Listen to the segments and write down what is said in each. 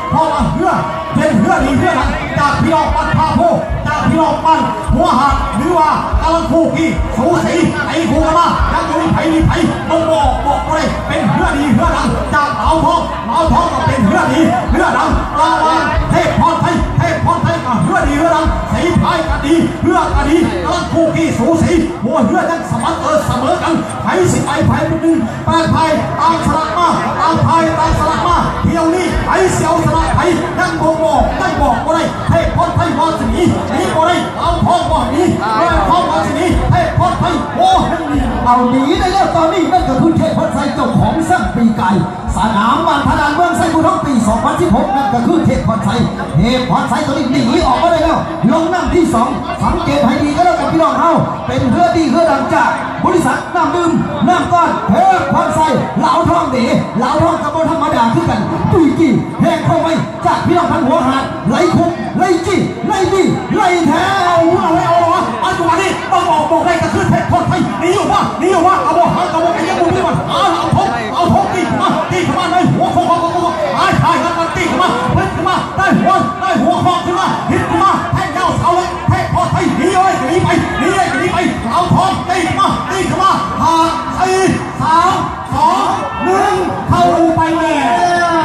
ເພາະວ່າເຮືອເປັນເຮືອດີເຮືອດັງ ຈາກພີ່ນ້ອງບ້ານທ່າໂພ ຈາກພີ່ນ້ອງບ້ານຫົວຫາດ ຫຼືວ່າກຳລັງຄູ່ກີ່ສູສີ ຕີຄູ່ກັນມາ ຍັງບໍ່ມີໃຜໜີໃຜ ບໍ່ອອກບໍ່ໄດ້ ເປັນເຮືອດີເຮືອດັງ ຈາກລາວທອງ ລາວທອງກໍເປັນເຮືອດີເຮືອດັງ ລະຫວ່າງເທບພອນໄຊ ເທບພອນໄຊກໍເຮືອດີເຮືອດັງ ສີພາຍກໍດີ ເຮືອກໍດີ ກຳລັງຄູ່ກີ່ສູສີ ຫົວເຮືອຍັງສະໝັນເອີສະເໝີກັນ ໃຜຊິໄປໃຜເປັນໜຶ່ງ ແປດຝ່າຍຕ່າງຊະນະມາ ຕ່າງຝ່າຍຕ່າງຊະນະມາ ທ່ຽວນີ້ໃຜຊິເອົາຊະນະໃຜ ຍັງບໍ່ບອກ ຍັງບອກບໍ່ໄດ້ ເທບພອນໄຊວ່າຊິໜີ ໜີບໍ່ໄດ້ ລາວທອງວ່າໜີ ລາວທອງວ່າຊິໜີ ເທບພອນໄຊບໍ່ໃຫ້ໜີ ເອົາໜີໄດ້ແລ້ວ ຕອນນີ້ນັ້ນກໍຄືເທບພອນໄຊເຈົ້າຂອງແຊ້ມປີກາຍ ສະໜາມບ້ານທະດານເມືອງໄຊພູທອງປີສອງພັນສິບຫົກ ນັ້ນກໍຄືເທບພອນໄຊ ເທບພອນໄຊຕົວນີ້ໜີອອກມາໄດ້ແລ້ວ ລົງນ້ຳທີສອງ ສັງເກດໃຫ້ດີກໍແລ້ວກັນພີ່ນ້ອງເຮົາ ເປັນເຮືອດີເຮືອດັງຈາກບໍລິສັດນ້ຳດື່ມນ້ຳກ້ອນເທບພອນໄຊ ລາວທອງເດ ລາວທອງກໍບໍ່ທຳມະດາຄືກັນ ຕຸຍກີ່ແຮງຄອງໄວ ຈາກພີ່ນ້ອງທາງຫົວຫາດ ໄລ່ຄຸບ ໄລ່ຈີ້ ໄລ່ບີ ໄລ່ແທ້ ເອົາເອົາເອົາ ປັດຈຸບັນນີ້ ຕ້ອງອອກຕົວໄດ້ກໍຄືເທບພອນໄຊ ໜີອອກມາ ໜີອອກມາ ກະບໍ່ຫາກະບໍ່ກະຍັງບໍ່ມີບັນຫາ ເອົາທອງ ເອົາທອງຕີຂຶ້ນມາ ຕີຂຶ້ນມາໃນຫົວຂອງ ຂອງ ຂອງ ຂອງ ອ້າຍ ອ້າຍ ຫັ້ນມັນຕີຂຶ້ນມາ ເພິ່ນຂຶ້ນມາ ໄດ້ຫົວ ໄດ້ຫົວຄອກຂຶ້ນມາ ຮິດຂຶ້ນມາ ແທງຍາວສາວເລັກ ເທບພອນໄຊ ໜີເອີຍ ໜີໄປ ໜີເອີຍ ໜີໄປ ລາວທອງ ຕີຂຶ້ນມາ ຕີຂຶ້ນມາ ຫ້າ ສີ່ ສາມ ສອງ ໜຶ່ງ ເຂົ້າໄປແລ້ວ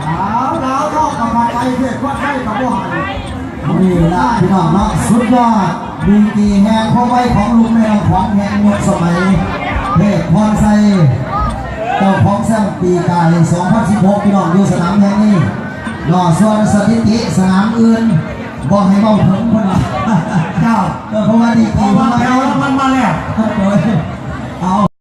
ເອົາ ລາວທອງກັບພາໄຊ ເທບພອນໄຊກັບບໍ່ຫາຍ ນີ້ລະພີ່ນ້ອງເນາະ ສຸດຍອດ ດີກຣີແຫ່ງຄວາມໄວຂອງລຸງແມ່ນ້ຳຂອງແຫ່ງຍຸກສະໄໝ ເທບພອນໄຊ ເຈົ້າຂອງແຊ້ມປີກາຍສອງພັນສິບຫົກ ພີ່ນ້ອງ ຢູ່ສະໜາມແຫ່ງນີ້ເນາະ ສ່ວນສະຖິຕິສະໜາມອື່ນ ບໍ່ໃຫ້ເວົ້າເຖິງເພິ່ນວ່າ ເຈົ້າ ເອີ ເພາະວ່າດີກຣີ ເພາະວ່າແຖວລາງວັນມາແລ້ວ ໂອ້ຍ ເອົາ